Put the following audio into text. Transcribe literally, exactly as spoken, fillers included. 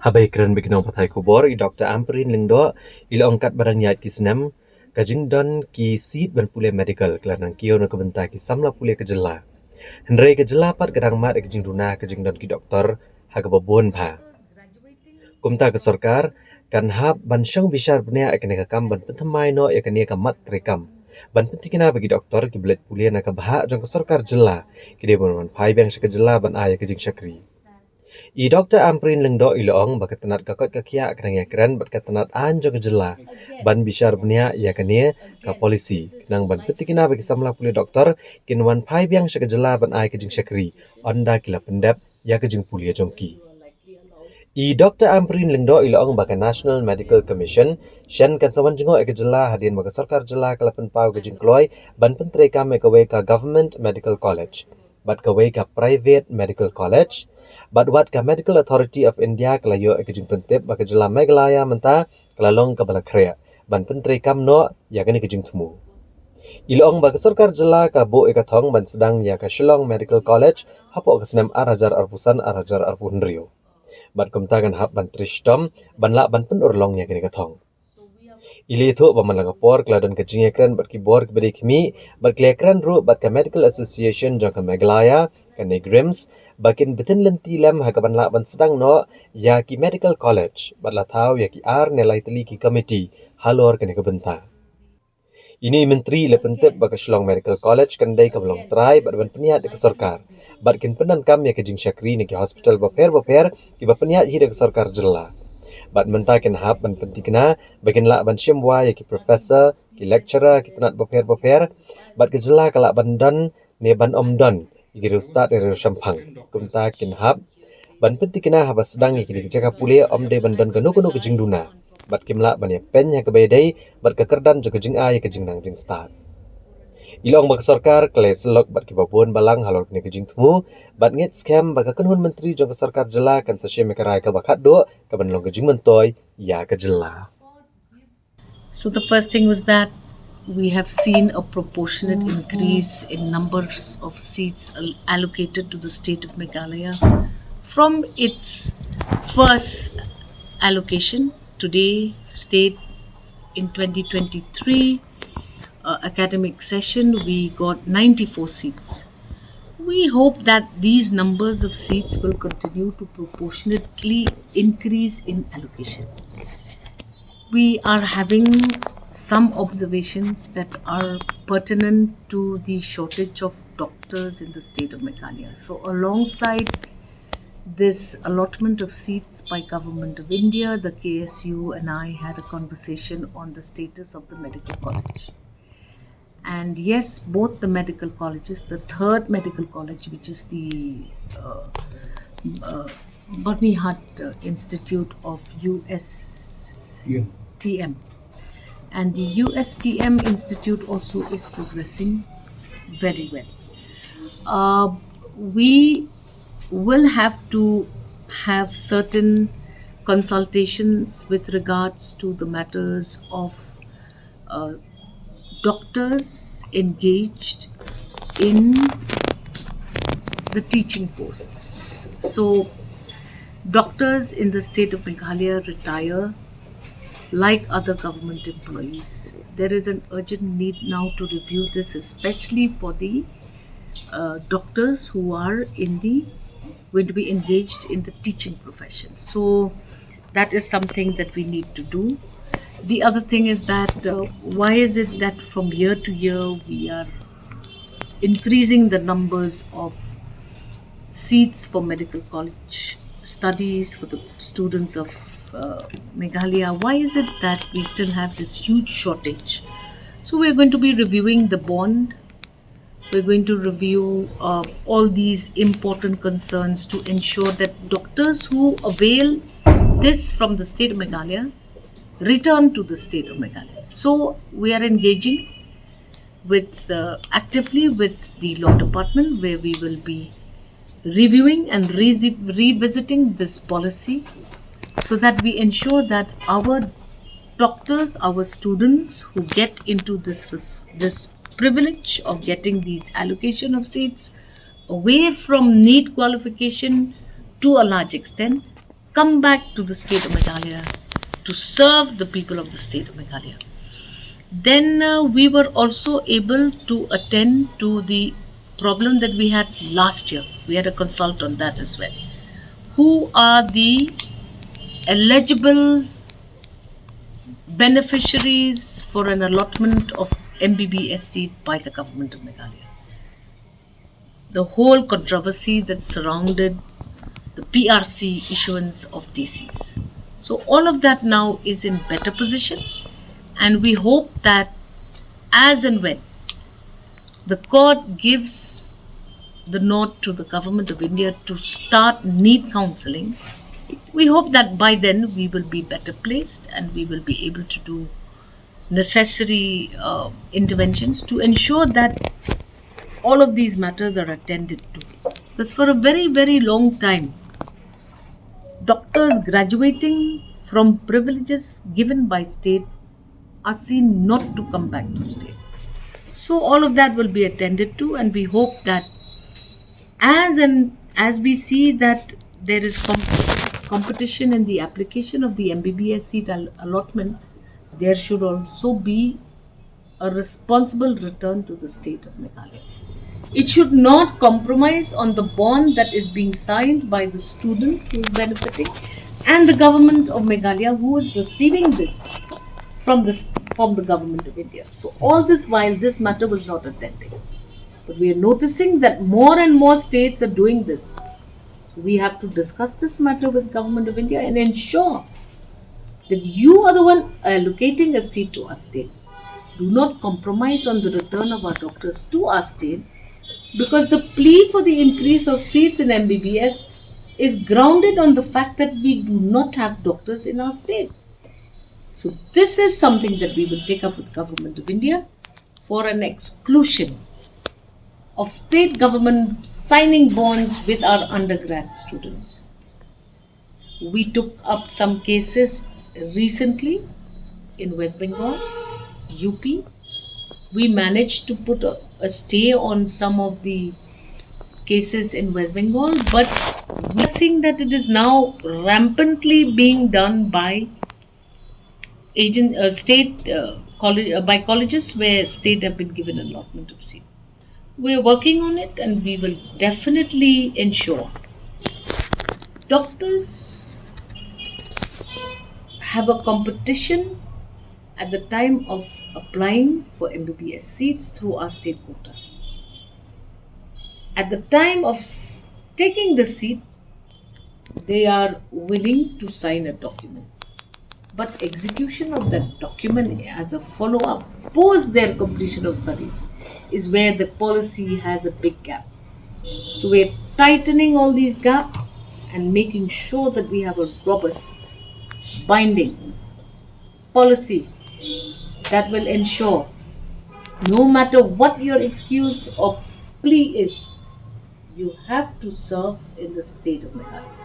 Haba ïakren bad ki nongpathai khubor, i Doktor Ampareen Lyngdoh i la ong katba dang ïaid ki snem, ka jingdon ki seat ban pule medical ka la nang kiew na ka bynta ki samla pule ka jylla. Hynrei ka jylla pat ka dang mad ïa ka jingduna ka jingdon ki doktor ha kaba bun bha. Kumta ka sorkar kan hap ban shong bishar bniah ïa kane ka kam ban pynthymmai noh ïa kane ka mat treikam, ban pynthikna ba ki doktor kiba leit pule na ka bhah jong ka sorkar jylla ki dei ban wan phai biang sha ka jylla ban ai ïa ka jingshakri. I Doktor Ampareen Lyngdoh i la ong ba ka tnat ka koit ka khiah ka nang ïakren bad ka tnat aiñ jong ka jylla ban bishar bniah ïa kane ka policy, khnang ban pynthikna ba ki samla pule doktor kin wan phai biang sha ka jylla ban ai ka jingshakri ynda ki la pyndep ïa ka jingpule jong ki. I Doktor Ampareen Lyngdoh i la ong ba ka National Medical Commission shen kan sa wan jngoh ïa ka jylla hadien ba ka sorkar jylla ka la pynpaw ka jingkloi ban pyntreikam ïa kawei ka Government Medical College bad kawei ka Private Medical College, bad wat ka Medical Authority of India ka la ïoh ïa ka jingpyntip ba ka jylla Meghalaya mynta ka la long kaba la khreh ban pyntreikam noh ïa kane ka jingthmu. I la ong ba ka sorkar jylla ka buh ïa ka thong ban sdang ïa ka Shillong Medical College hapoh ka snem ar hajar arphew san ar hajar arphew hynriew. Bad kumta kan hap ban trei shitom ban lah ban pynurlong ïa kane ka thong. I la ïathuh ba man la ka por ka la don ka jingïakren bad ki bor kiba dei khmih bad ka la ïakren ruh bad ka Medical Association jong ka Meghalaya, ka NEIGRIHMS, ba kin bthin lynti lem ha kaban lah ban sdang noh ïa ki medical college bad la thaw ïa ki ar ne lai tylli ki komiti halor kane ka bynta. Ine i myntri i la pyntip ba ka Shillong Medical College kan dei kaba long trai bad ban pynïaid da ka sorkar bad kin pyndonkam ïa ka jingshakri na ki hospital bapher bapher kiba pynïaid hi da ka sorkar jylla. Bad mynta kin hap ban pynthikna ba kin lah ban shim wai ïa ki professor, ki lecturer, ki tnat bapher bapher, bad ka jylla ka lah ban don ne ban ym don ïa ki riewstad ne riewshemphang. Kumta kin hap ban pynthikna haba sdang ïa kine ki jaka pule ym dei ban don kano kano ka jingduna bad kim lah ban ïapeiñ ha kaba ïadei bad ka kyrdan jong ka jingai ïa ka jingnang jingstad. I la ong ba ka sorkar ka la ïasyllok bad kiba bun balang halor kane ka jingthmu bad ngeit skhem ba ka kynhun myntri jong ka sorkar jylla kan sa shim ïa ka rai kaba khatduh kaban long ka jingmyntoi ïa ka jylla. So the first thing was that we have seen a proportionate increase in numbers of seats al- allocated to the state of Meghalaya from its first allocation. Today, state in twenty twenty-three uh, academic session, we got ninety-four seats. We hope that these numbers of seats will continue to proportionately increase in allocation. We are having some observations that are pertinent to the shortage of doctors in the state of Meghalaya. So, alongside this allotment of seats by Government of India, the K S U and I had a conversation on the status of the medical college. And yes, both the medical colleges, the third medical college, which is the uh, uh, Byrnihat uh, Institute of U S T M, and the U S T M Institute also is progressing very well. Uh, we will have to have certain consultations with regards to the matters of uh, doctors engaged in the teaching posts. So, doctors in the state of Meghalaya retire like other government employees. There is an urgent need now to review this, especially for the uh, doctors who are in the going to be engaged in the teaching profession. So that is something that we need to do. The other thing is that uh, why is it that from year to year we are increasing the numbers of seats for medical college studies for the students of uh, Meghalaya? Why is it that we still have this huge shortage? So we're going to be reviewing the bond. We're going to review uh, all these important concerns to ensure that doctors who avail this from the state of Meghalaya return to the state of Meghalaya. So we are engaging with uh, actively with the law department, where we will be reviewing and re- revisiting this policy so that we ensure that our doctors, our students who get into this this privilege of getting these allocation of seats away from NEET qualification to a large extent come back to the state of Meghalaya to serve the people of the state of Meghalaya. Then uh, we were also able to attend to the problem that we had last year. We had a consult on that as well. Who are the eligible beneficiaries for an allotment of M B B S seat by the government of Meghalaya? The whole controversy that surrounded the P R C issuance of T Cs. So all of that now is in better position, and we hope that as and when the court gives the nod to the government of India to start NEET counseling, we hope that by then we will be better placed and we will be able to do necessary uh, interventions to ensure that all of these matters are attended to. Because for a very, very long time, doctors graduating from privileges given by state are seen not to come back to state. So all of that will be attended to, and we hope that as and as we see that there is com- competition in the application of the M B B S seat al- allotment, there should also be a responsible return to the state of Meghalaya. It should not compromise on the bond that is being signed by the student who is benefiting and the government of Meghalaya who is receiving this from this from the government of India. So all this while this matter was not attended. But we are noticing that more and more states are doing this. We have to discuss this matter with Government of India and ensure that you are the one allocating a seat to our state. Do not compromise on the return of our doctors to our state, because the plea for the increase of seats in M B B S is grounded on the fact that we do not have doctors in our state. So this is something that we will take up with Government of India for an exclusion of state government signing bonds with our undergrad students. We took up some cases recently in West Bengal, U P. We managed to put a, a stay on some of the cases in West Bengal, but we are seeing that it is now rampantly being done by agent uh, state uh, college uh, by colleges where state have been given allotment of seat. We're working on it, and we will definitely ensure doctors have a competition at the time of applying for M B B S seats through our state quota. At the time of s- taking the seat, they are willing to sign a document. But execution of that document as a follow up post their completion of studies is where the policy has a big gap. So we're tightening all these gaps and making sure that we have a robust, binding policy that will ensure, no matter what your excuse or plea is, you have to serve in the state of Meghalaya.